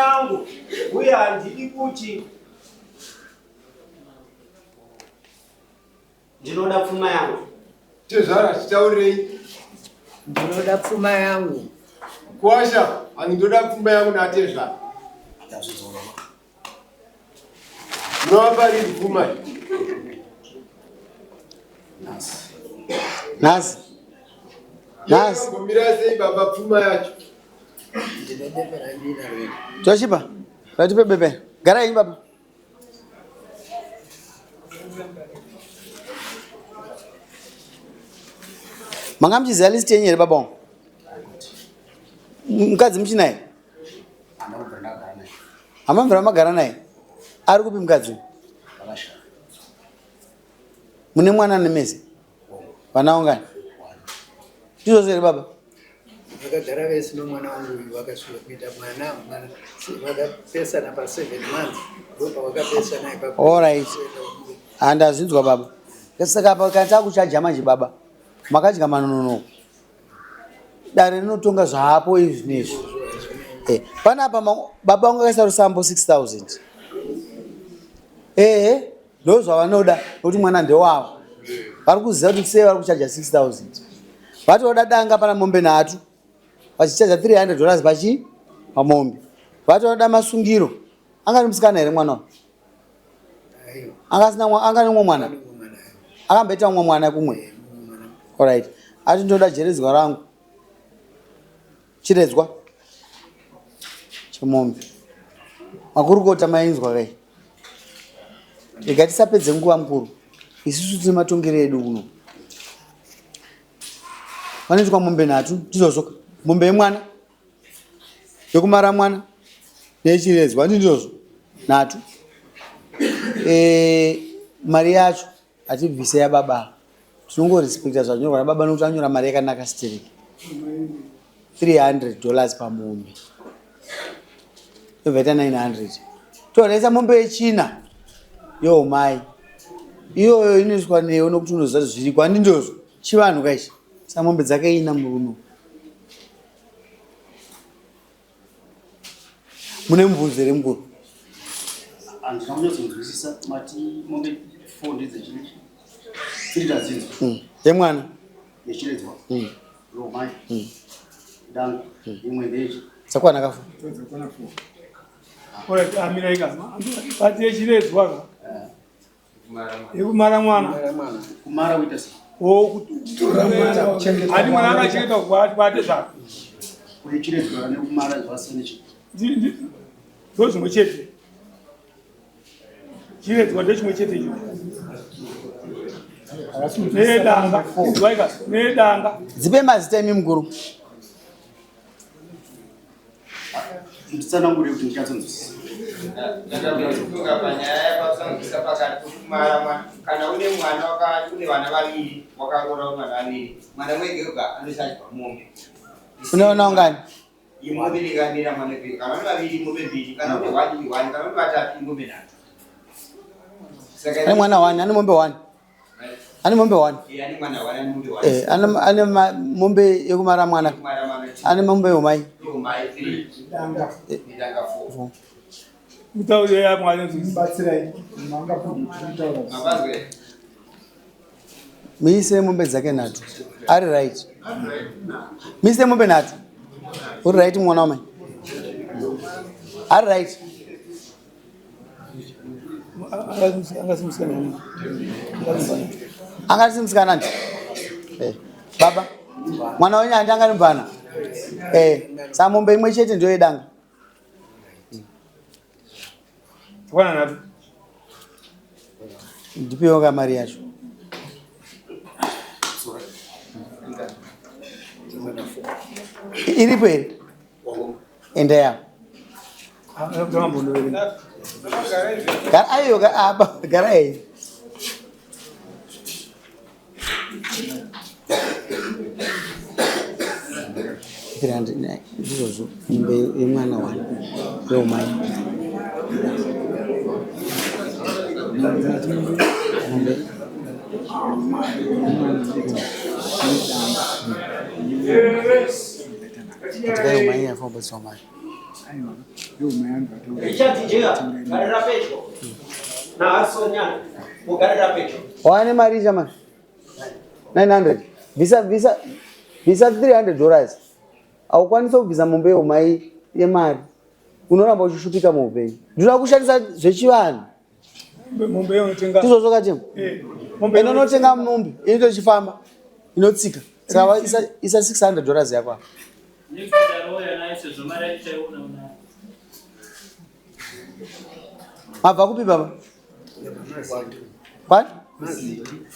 yangu uye handidi kuti ndinoda pfuma yangu. Tezvara titaurirei. Ndinoda pfuma yangu. Kwasha, hanzi ndoda pfuma yangu natezvara. Munovapa rini pfuma iyi? Nhasi. Nhasi. Gomira sei baba pfuma yacho? Ndine bepa randinaro iri. Toshipa. Ratipe bepe. Garai henyu baba. Manga muchiziva list yenyu here baba wangu? Mukadzi muchinaye? Hamamvira magara naye? Ari kupi mukadzi? Mune mwana nemese? Vana ungani? Ndizvozvo here baba? Vakagara vese nomwana wangu uyu vakasvika kuita mwana mwana vakapesana pa 7 months ndopavakapesana ipapo. All right. Handazvinzwa baba. Saka apa kana takuchaja manje baba. Makadya manononoko. Dare rinotonga zvaapo izvi nezvi. Eh, panapa baba vangu vakaisa rusambo 6000. Ehe, ndozvavanoda nokuti mwana ndewavo. Vari kuziva kuti sei vari kuchaja 6000. Vati voda danga pana mombe nhatu vachichaja 300 dollars pachi pamombe. Vati voda masungiro. Anga ari musikana here mwana uyu? Anga asina anga ane mumwe mwana? Akamboita mumwe mwana kumwe. Alright. Ati ndoda jeredzwa rangu. Chiredzwa chemombe. Makurukota mainzwa kai. Rega tisapedze nguva mukuru. Isusu tine matongero edu kuno. Vanoitwa mombe nhatu ndizvozvo. Mombe yemwana yekumara mwana neyechiredzwa ndizvozvo nhatu. E, mari yacho hatibvise yababa tinongorespecta zvanyorwa nababa nokuti anyora mari yakanaka stereki 300 dollars pamombe yobva ita 900 toraisa mombe yechina youmai iyoyo inoiswa newe nokuti unoziva zviriko handi ndozvo chivanhu kaichi sa mombe dzake ina murume Mune mubvunzo here mukuru? Handina kunyatsonzwisisa mati mombe 4 ndedzechii? Tiri tadzinzwa. Yemwana. Yechiredzwa. Romai. Danga. Imwe ndeyechi. Dzakwana kafu. Dzakwana 4. Alright, amira ika. Pati yechiredzwa ka. Yekumara mwana. Kumara kuita sei? Ati mwana akachengeta kwate zvako. Kune chiredzwa nekumara zvasiyana chii? Ndo zvimwe chete. Chiredzwa ndechimwe chete icho. Nedanga, inzwai ka, nedanga. Dzipe mazita imi mukuru. Nditsanangure kuti ndinyatsonzwisisa. Ndakafunga panyaya yapasanzwisa pakati pokumara mwana. Kana une mwana une vana vaviri, wakaroora une vana vaviri, mwana wega wega anochajwa mombe. Une vana vangani? Imombe nekamira mwana wega. Kana une vaviri imombe mbiri, kana une one i one, kana une vatatu imombe nhatu. Saka Ane mwana one, ane mombe one. Ane mombe one. Ane mwana one, ane mombe one. Ane mombe yekumara mwana. Yekumara mwana. Ane mombe yomai. Yomai 3. Danga. Danga 4. Mutauro ya mwana nzwisisa. Batsirai manga kutaura. Mabazwe. Muise mombe dzake nhatu. Ari right. Muise mombe nhatu. Uri right mwana wamai. Ari right. Angasi musikana ndi. Baba. Mwana wenyu handi angari mvana. Sa mombe imwe chete ndiyo yedanga. Dzakwana nhatu. Ndipewo ka mari yacho. Iripo here? Enda yako. Gara ayo apa gara iyi. Ndizvozvo mombe yemwana wani yeumai. Mombe katika yeumai yafa kubatsirwa mari. Richard Jega, garira pedyo. NaHarrison Nyana, mugarira pedyo. Wane mari chama 900 bvisa bvisa bvisa 300 dollars haukwanisi kubvisa mombe yehumai yemari unoramba uchishupika muupenyu ndinoda kushandisa zvechivanhu Mombe inotenga. Izvozvo katim. Eh, mombe Ino unotenga mombe inotochifamba inotsika. Saka isa isa 600 dollars yako apa. Next ndaroya naye sezvo mari yacho taiona unayo. Mabva kupi baba? Kwani?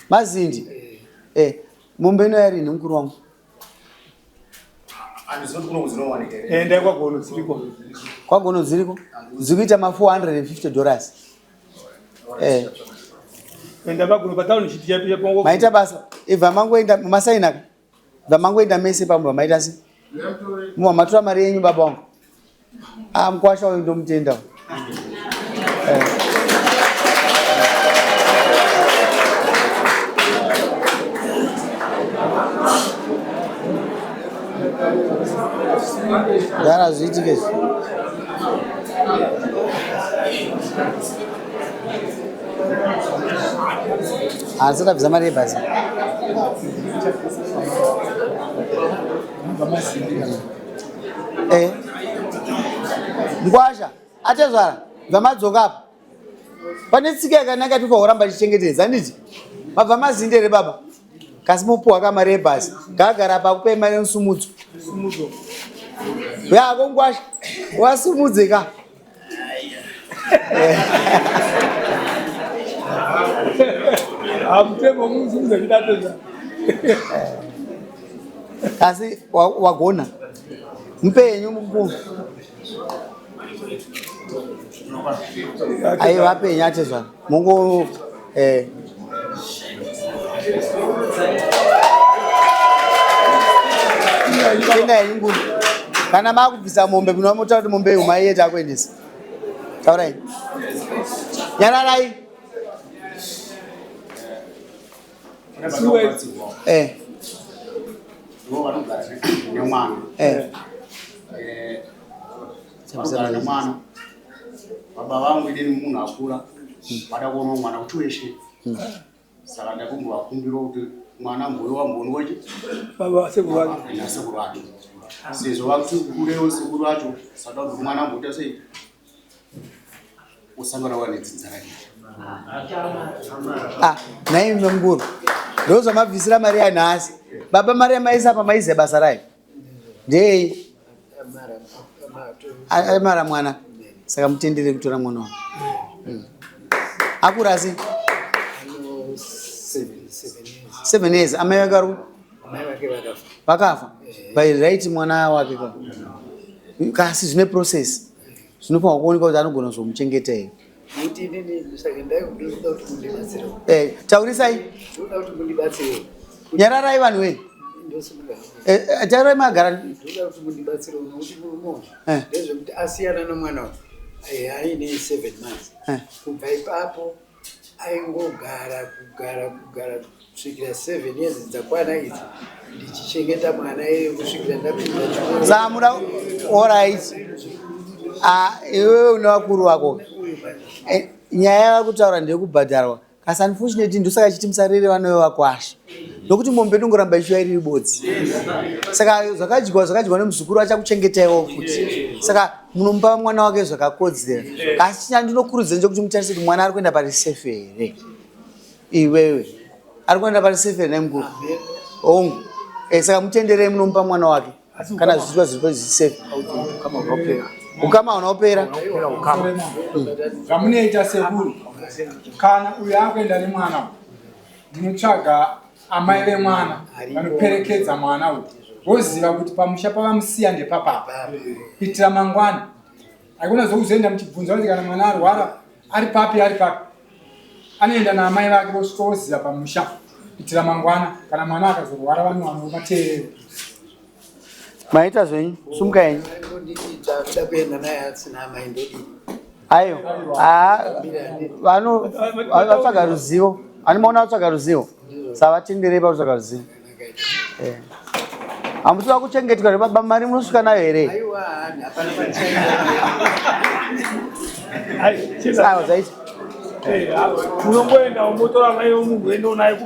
Mazindi. Eh, mombe ino yarini mukuru wangu? Handizoti kuno dzinowanika here? Endai kwaGono dziriko. KwaGono dziriko? Dzikuita ma 450 dollars. Eh. Enda paGono patown chiti chapi chapo. Maita basa. Ibva mangoenda masaina ka. Ibva mangoenda mese pamwe maita se. Mwa matora mari yenyu baba wangu. Ah, mkwasha uyu ndomutenda. Eh. Gara zviitike izvi. Haasati abvisa mari yebhazi. Eh. Mkwasha, atezvara, bva madzoka apa. Pane tsika yakanaka tofanira kuramba tichichengetedza, handiti? Mabva mazinde here baba? Kasi mopuwa ka mari yebhazi. Gagara apa akupei mari yemusumudzo. Sumudzo. Yako mkwasha, wasumudze ka. Hamutemo musumudza chidateza. Asi wagona. Mupenyu mukuru. Aiwa apenyu atezvara. Mungu eh. Tenda yenyu nguru. Kana makubvisa mombe munomuta kuti mombe iyi mai yeti akuendesa. Taurai. Nyararai. Eh. Ndivo vanogara nemwana. Eh. Eh, vanogara nemwana. Baba vangu inini munhu akura vada kuona mwana kuti weshe. Saka ndakumbovakumbira kuti mwana mboyo wamboonwa Baba sekuru vake. nasekuru vake. Sezvo vakuti kurewo sekuru vacho saka kuti mwana amboita sei usangana wane dzinza rake. Ah, nhai mukuru. Ndozvamabvisira mari yanhasi. Baba mari yamaisa apa maiziva basa rayo. Ndei? Amara mwana. Saka mutendere kutora mwana wako. Akura asi? Ano 7 years. 7 years. Amai vake vari Amai vake vakafa. Vakafa. By right mwana wake ka. Kasi zvine process. Zvinofanirwa kuonekwa kuti anogona kuzomuchengeta here. Nekuti inini saka ndaikuda kuti mundibatsirewo. Eh, taurisai. Ndoda kuti mundibatsirewo. Nyararai vanhu wee. Ndosimuka. Eh, eh, taurai magara. Ndoda kuti mundibatsirewo nokuti murume uyu Eh. ndezvekuti asiyana nomwana uyu eh, aine 7 months. Eh. Kubva ipapo aingogara kugara kugara kusvikira 7 years dzakwana idzi ndichichengeta mwana iye kusvikira ndapinda chikoro. Samura alright. Ah, iwewe une vakuru vako. Eh, nyaya yavari kutaura ndeyekubhadharwa. Kasi unfortunately ndosaka chiti musarere vana vevakwasha. Nokuti mombe inongoramba ichiuya iri bodzi. Saka zvakadyiwa zvakadyiwa nemuzukuru achakuchengetaiwo futi. Saka munomupa mwana wake zvakakodzera. Asi chandinokurudzira ndechekuti mutarise kuti mwana ari kuenda pari safe here. Iwewe. Ari kuenda pari safe here nemukuru? Hongu. Eh, saka mutenderei munomupa mwana wake. Kana zvichiitwa zviripo zviri safe. Ukama hauna kupera. Zvamunoita sekuru, kana uyu akuenda nemwana uyu, munotsvaga amai vemwana vanoperekedza mwana uyu, voziva kuti pamusha pavamusiya ndepapapa, kuitira mangwana. Haikona zvokuzoenda muchibvunza kuti kana mwana arwara ari papi ari papi. Anoenda naamai vake vosvika voziva pamusha kuitira mangwana, kana mwana akazorwara vanowana mateerero. Maita zvenyu, sumuka henyu. Ndida kuenda naye asina amai ndodii? Ayo, ah, vano vatsvaga ruzivo. Ani maona vatsvaga ruzivo. Saka vatenderei pakutsvaga ruzivo. Eh. Hamusi kuchengetwa here baba mari munosvika nayo here? Aiwa, hapana pandichaenda. Sawa, zvaita. Munongoenda motora mai vemunhu wendo naye